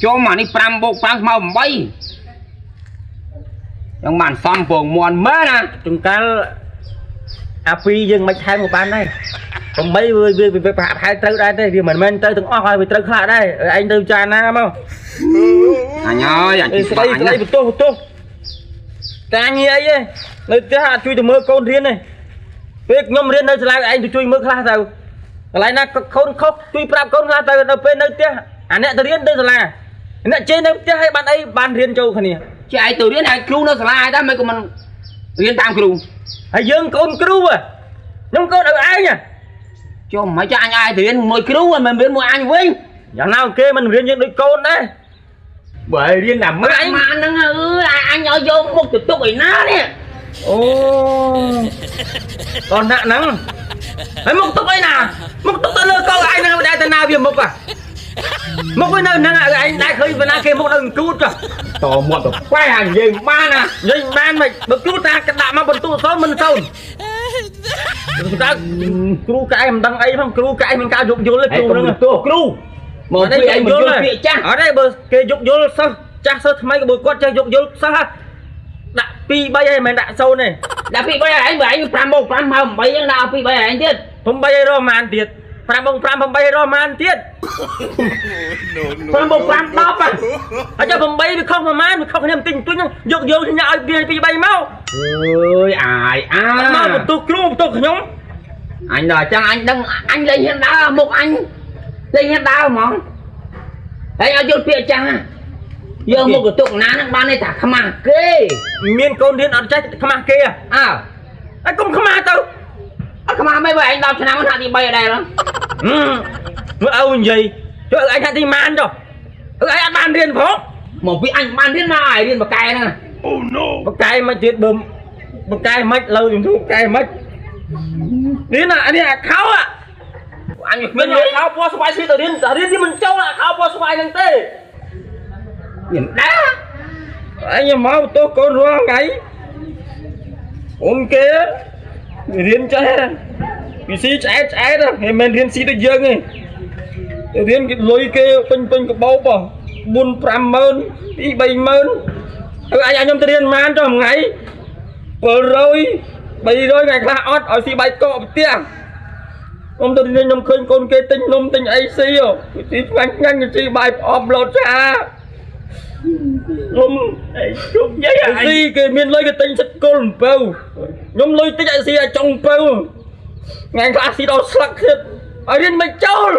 ចុំអានេះ5បូក5ស្មើ8យ៉ាងបានសំពងមន់មែនណា ចង្កាល់អាពីរយើងមិនថែមក៏បានដែរ8វាប្រហាក់ប្រហែលត្រូវដែរទេវាមិនមែនត្រូវទាំងអស់ហើយវាត្រូវខ្លះដែរឯងទៅចាណាមក អញអើយអញ អេស្ដី បាក់អញណា ស្ដីបន្ទោសបន្ទោសការងារអីទេនៅផ្ទះអត់ជួយទៅមើលកូនរៀនទេពេលខ្ញុំរៀននៅសាលាឯងទៅជួយមើលខ្លះទៅកន្លែងណាកូនខុសជួយប្រាប់កូនខ្លះទៅដល់ពេលនៅផ្ទះអាអ្នកទៅរៀនទៅសាលាអ្នកជេរនៅផ្ទះឲ្យបានអីបានរៀនចូលគ្នា ជាឯងទៅរៀនឲ្យគ្រូនៅសាលាឯងដែរមិនក៏មិនរៀនតាមគ្រូ ហើយយើងកូនគ្រូហ៎ខ្ញុំកូនឪឯងហ៎ ចុះមិនចាអញឲ្យទៅរៀនមួយគ្រូមិនរៀនមួយអញវិញ យ៉ាងណាគេមិនរៀនយើងដូចកូនដែរ បើរៀនតែម៉ាក់ម៉ាក់ហ្នឹងអើយអញឲ្យយកមុខទៅទុកឯណានេះ អូកូនដាក់ហ្នឹងហើយមុខទុកអីណាមុខទុកទៅលើកូនឯងហ្នឹងមិនដែរទៅណាវាមុខហ៎មុខវានៅហ្នឹងឯងដែរឃើញបណ្ណាគេមុខនៅអង្គូតចុះ តមាត់ទៅប៉ែអញនិយាយបានណា និយាយបានមិនបើគ្រូតាកដាក់មកបន្ទុសូនមិនសូនតើគ្រូកែមិនដឹងអីផងគ្រូកែមិនការយោគយល់ទេ ឯង គ្រូហ្នឹង ទោសគ្រូមកពីឯងមិនយល់ពាក្យចាស់ អត់ទេបើគេយោគយល់សិស្សចាស់សិស្សថ្មីក៏បើគាត់ចេះយោគយល់សិស្សហ่ะដាក់2 3ហើយមិនមែនដាក់0ទេ ដាក់2 3ឯងបើឯង5បូក5មក8ហ្នឹងដាក់2 3ឯងទៀត 8ឲ្យរកប៉ុន្មានទៀត5បង5 8ឲ្យរកប៉ុន្មានទៀត 5បូក5 10ហ៎ ហើយចុះ8វាខុសប្រហែលវាខុសគ្នាបន្តិចបន្តួចហ្នឹងយកយល់គ្នាឲ្យ2 3មក អើយអាយអា អត់មកបន្ទោសគ្រូបន្ទោសខ្ញុំ អញដល់អញ្ចឹងអញដឹងអញលេងហ៊ានដើរមុខអញលេងហ៊ានដើរហ្មងហើយឲ្យយល់ពាក្យចាស់យកមុខកតុកណាហ្នឹងបានន័យថាខ្មាស់គេ មានកូនរៀនអត់ចេះខ្មាស់គេហ៎ អើ ហើយកុំខ្មាស់ទៅ អត់ខ្មាស់មិនបើឯង10ឆ្នាំហាក់ទី3អត់ដែរ ហឹមមើលឪនិយាយចុះឪឯងថាទីម៉ានចុះឪឯងអត់បានរៀនផង មកពីអញបានរៀនមកឲ្យរៀនបកែហ្នឹង បកែមិនទៀតបើបកែមិនលើជំនួបកែមិនរៀនអានេះអាខោអា អញគ្ មា មានលុយ នអាខោពណ៌ស្វាយស្វីទៅរៀនតែរៀនវាមិនចូលអាខោពណ៌ស្វាយហ្នឹងទេ មានដែរ អញមកបន្ទោសកូនរាល់ថ្ងៃអូនគេរៀនចេះពីស៊ីឆ្អែតឆ្អែតហេមិនរៀនស៊ីដូចយើងទេរៀនគេលុយគេពេញពេញកបោប4 5ម៉ឺន2 3ម៉ឺនហើយអញឲ្យខ្ញុំទៅរៀនប៉ុន្មានចុះមួយថ្ងៃ700 300ថ្ងៃខ្លះអត់ឲ្យស៊ីបាយកកផ្ទះខ្ញុំទៅរៀនខ្ញុំឃើញកូនគេទិញនំទិញអីស៊ីស៊ីឆ្ងាញ់ឆ្ងាញ់ស៊ីបាយផ្អមលោតឆាខ្ញុំ អីជុំនិយាយអញ ស៊ីគេមានលុយគេទិញសិតគល់អំពៅខ្ញុំលុយតិចឲ្យស៊ីឲ្យចុងអំពៅថ្ងៃខ្លះស៊ីដល់ស្លឹកទៀតឲ្យរៀនមិនចូល